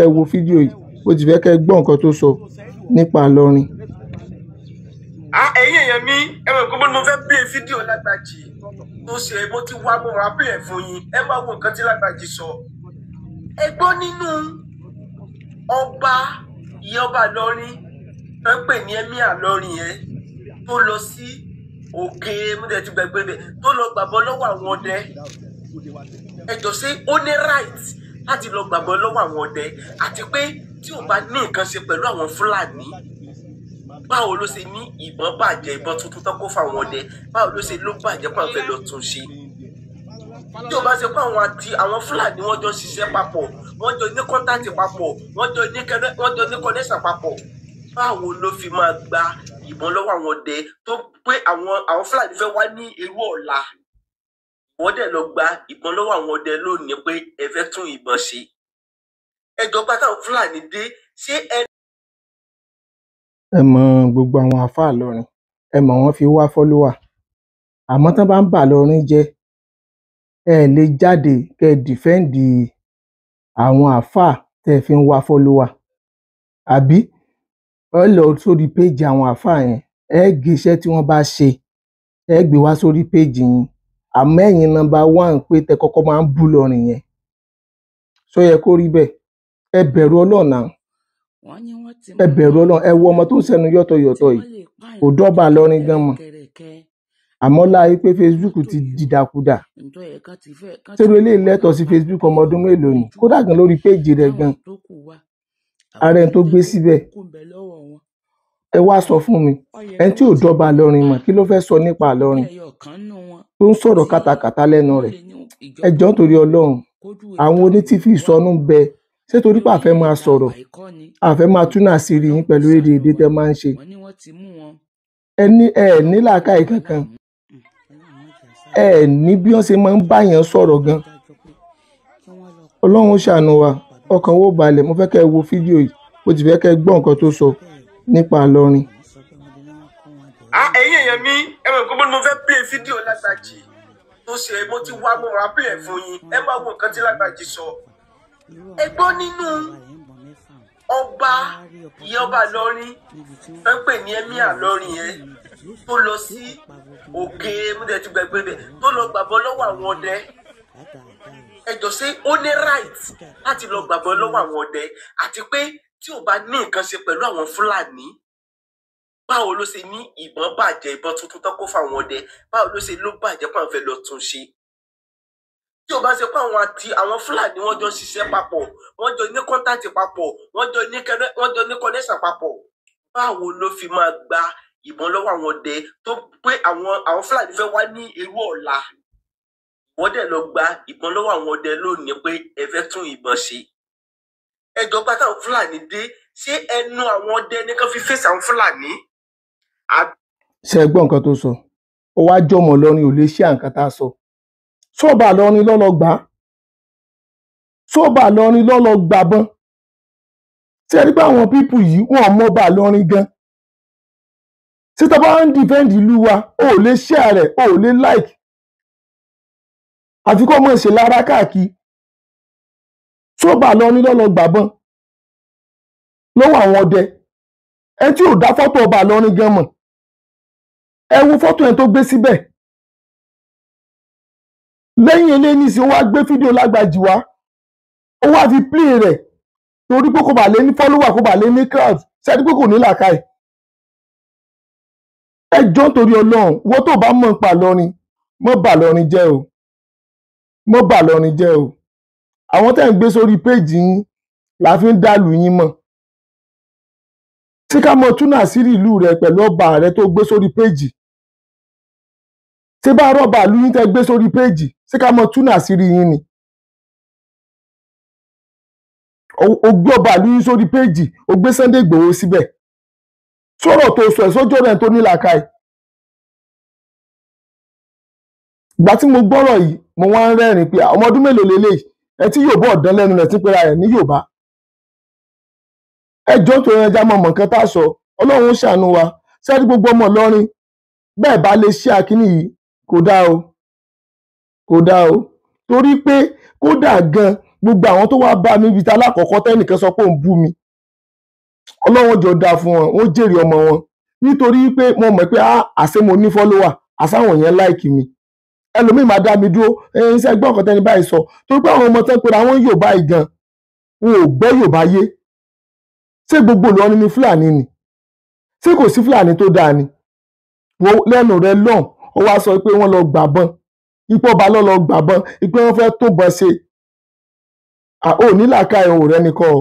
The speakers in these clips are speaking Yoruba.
kẹ́ ẹ wo fídíò yìí, mo sì fẹ́ kẹ́ ẹ gbọ́ nǹkan tó sọ nípa Ìlọrin. Ẹ̀yin èèyàn mi, ẹ mọ̀ pé mo fẹ́ play fídíò Lágbàjì tó ṣe, mo ti wá mo wá play ẹ̀ fún yín. Ẹ máa wo nǹkan tí Lágbàjì sọ. Ẹ gbọ́ nínú ọba, ìyẹn ọba Ìlọrin tó ń pè ní Emir Ìlọrin yẹn, tó lọ sí òkè múdẹ tí gbẹgbẹ bẹ, tó lọ gbàgbọ́ lọ́wọ́ àwọn ọdẹ. Ẹ jọ, ṣé ó ní right láti lọ gbàgbọ́ lọ́wọ́ àwọn ọdẹ? Àti pé tí ò bá ní nǹkan ṣe pẹ̀lú àwọn Fúlàní, báwo ló ṣe ní ìbọn bàjẹ́, ìbọn tuntun tó kó fáwọn ọdẹ, báwo ló ṣe ló bàjẹ́ pé àwọn fẹ́ lọ tún ṣe? Tí o bá ṣe pé àwọn àti àwọn Fúlàní wọ́n jọ ń ṣiṣẹ́ papọ̀, wọ́n jọ ní contact papọ̀, wọ́n jọ ní connection papọ̀, báwo ló fi máa gba ìbọn lọ́wọ́ àwọn ọdẹ tó pé àwọn Fúlàní fẹ́ wá ní irú ọ̀la? Wọ́n dẹ̀ lọ gba ìbọn lọ́wọ́ àwọn ọdẹ lónìí pé ẹ fẹ́ tún ìbọn ṣe. Ẹjọ́ pátá àwọn Fúlàní dé, ṣé ẹ Ẹ mọ gbogbo àwọn àáfàá Ìlọrin, ẹ mọ̀ wọ́n fi wá follower, àmọ́ tán bá ń bà Ìlọrin jẹ́, ẹ lè jáde kẹ́ ẹ defend àwọn àáfàá tẹ́ ẹ fi ń wá follower. Àbí ẹ lọ sórí péjì àwọn àáfàá yẹn, ẹ gé iṣẹ́ tí wọ́n bá ṣe, ẹ gbé wá sórí péjì yín, àmọ́ ẹ̀yin number one pé tẹ kọ́kọ́ máa ń bú Ìlọrin yẹn. Ṣó yẹ kó rí bẹ́ẹ̀? Ẹ bẹ̀rù Ọlọ́run náà. Ẹ bẹ̀rù Ọlọ́run. Ẹ wo ọmọ tó ń sẹnu yọ́tọ̀yọ̀tọ̀ yìí, kò dọ́ba Ìlọrin gan mọ̀, àmọ́ láyé pé Facebook ti dìdàkudà. Ṣérú eléyìí lẹ́tọ̀ọ́ sí Facebook? Ọmọ ọdún mélòó ni? Kódà gan lórí péjì rẹ̀ gan, ara ẹni tó gbé síbẹ̀. Ẹ wá sọ fún mi, ẹni tí ò dọ́ba Ìlọrin mọ̀, kí ló fẹ́ sọ nípa Ìlọrin tó ń sọ̀rọ̀ kàtàkàtà lẹ́nu rẹ̀? Ẹ jọ̀ọ́, nítorí Ọlọ́run, àwọn onítìfì ìsọnù ń bẹ. Ṣé torí pé àfẹ́ máa sọ̀rọ̀, àfẹ́ máa túnà àṣírí yín pẹ̀lú èdè èdè tẹ́ máa ń ṣe? Ẹ ní ẹ ní làákàyè kankan, ẹ ní bí wọ́n ṣe máa ń báyàn sọ̀rọ̀ gan. Ọlọ́run ó ṣàánú wa, ọkàn wo balẹ̀. Mo fẹ́ kẹ́ ẹ wo fídíò yìí, mo sì fẹ́ kẹ́ ẹ gbọ́ nǹkan tó sọ nípa Ìlọrin. Ẹ̀yin èèyàn mi, ẹ mọ̀ pé mo fẹ́ play fídíò Lágbàjì tó ṣe, mo ti wá mo wá play ẹ̀ fún yín. Ẹ máa wo nǹkan tí Lágbàjì sọ. Ẹ gbọ́ nínú ọba, ìyẹn ọba Ìlọrin tó ń pè ní Emir Ìlọrin yẹn, tó lọ sí òkè múdẹ tí gbẹgbẹ bẹ, tó lọ gbàgbọ́ lọ́wọ́ àwọn ọdẹ. Ẹ jọ, ṣé ó ní right láti lọ gbàgbọ́ lọ́wọ́ àwọn ọdẹ? Àti pé tí ò bá ní nǹkan ṣe pẹ̀lú àwọn Fúlàní, báwo ló ṣe ní ìbọn bàjẹ́, ìbọn tuntun tó kó fáwọn ọdẹ, báwo ló ṣe ló bàjẹ́ pé àwọn fẹ́ lọ tún ṣe? Tí o bá ṣe pé àwọn àti àwọn Fúlàní wọ́n jọ ń ṣiṣẹ́ papọ̀, wọ́n jọ ní contact papọ̀, wọ́n jọ ní connection papọ̀, báwo ló fi máa gba ìbọn lọ́wọ́ àwọn ọdẹ tó pé àwọn Fúlàní fẹ́ wá ní irú ọ̀la? Wọ́n dẹ̀ lọ gba ìbọn lọ́wọ́ àwọn ọdẹ lónìí pé ẹ fẹ́ tún ìbọn ṣe. Ẹjọ́ pátá àwọn Fúlàní dé, ṣé ẹnu àwọn ọdẹ ní kán fi fèsì àwọn Fúlàní? Ṣe é gbọ́ nǹkan tó sọ? Ó wá jọmọ Ìlọrin, ò lè ṣe àǹkan tá a sọ. Sọ́ọ̀bà Ìlọrin lọ́lọ́ gbà á, sọ́ọ̀bà Ìlọrin lọ́lọ́ gbàbọ́n. Ṣé ẹ rí pé àwọn people yìí, wọn mọ ọba Ìlọrin gan? Ṣé tá a bá ń defend ìlú wa, ó lè share rẹ̀, ó lè like, àfi kó mọ̀ ṣe lára káàkiri? Sọ́ọ̀bà Ìlọrin lọ́lọ́ gbàbọ́n lọ́wọ́ àwọn ọdẹ? Ẹ tí ò dá fọ́tò ọba Ìlọrin gan mọ̀, ẹ wo fọ́tò ẹ̀ tó gbé síbẹ̀. Lẹ́yìn eléyìí nísìnyí, ó wá gbé fídíò Lágbàjì wá, ó wá fi play rẹ̀ torí pé kó bà lè ní follower, kó bà lè ní crowd. Ṣáà pé kò ní làákàyè? Ẹ jọ̀ọ́, nítorí Ọlọ́run, wọ́n tó bá mọ̀ ń pa Ìlọrin, mọ́ bà Ìlọrin jẹ́ o, mọ́ bà Ìlọrin jẹ́ o. Àwọn tẹ́ ń gbé sórí péjì yín la fi ń dàlù yín mọ̀. Tí ká mọ túnà àṣírí ìlú rẹ pẹ̀lú ọba rẹ tó gbé sórí péjì, tí bá rọ́bà ìlú yín tẹ́ gbé sórí péjì, ṣé ká mọ túnà àṣírí yín ni? O gbé ọba ìlú yín sórí péjì, o gbé Sunday Igboho síbẹ̀. Sọ̀rọ̀ tó sọ ẹ̀ sójú ọ̀rẹ́ tó ní làákàyè. Ìgbà tí mo gbọ́rọ̀ yìí, mo wá ń rẹ́rìn pé ọmọ ọdún mélòó leléyìí, ẹ tí Yorùbá ọ̀dán lẹ́nu rẹ̀ tí ń pera rẹ̀ ní Yorùbá. Ẹ jọ̀ọ́, tó yẹn já mọ̀ mọ̀ nǹkan tá a sọ. Ọlọ́run ó ṣàánú wa. Sẹ́ni gbogbo ọmọ Ìlọrin bẹ́ẹ̀ bá lè ṣe àkíní yìí, kò dáa o, kò dáa o, torí pé kódà gan Gbogbo àwọn tó wá bá mi ibi tá alákọ̀ọ́kọ́ tẹ́nìkan sọ pé òun bú mi, Ọlọ́run jọ dáa fún wọn, wọ́n jèrè ọmọ wọn, nítorí pé mo mọ̀ pé àṣé mo ní fọ́lọ́wà, àṣàwọn yẹn láìkì mi. Ẹlòmíì máa dá mi dúró, ẹ̀yin iṣẹ́ gbọ́ ọ̀kan tẹ́ni báyìí sọ, torí pé àwọn ọmọ tán pera wọn Yorùbá yìí gan, wọn ò gbọ́ Yorùbá yé. Ṣé gbogbo Ìlọrin ni Fúlàní ni? Ṣé kò sí Fúlàní tó dáa ni? Wo lẹ́nu rẹ lọ́hùn, ó wá sọ pé wọ́n lọ gbàbọn, ipò ọba lọ́ lọ gbàbọn, ipò wọn fẹ́ tó bọ́ ṣe. Ò ní làákàyè òun rẹ nìkan o.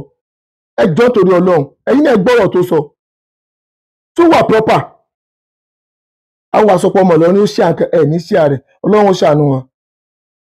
Ẹ jọ̀ọ́ torí Ọlọ́run, ẹ̀yin náà gbọ́rọ̀ tó sọ tó wà proper. Àwọn àsopọ̀ ọmọ Ìlọrin ó ṣe ẹ̀ ní ṣíà rẹ̀, Ọlọ́run ṣàánú wọn.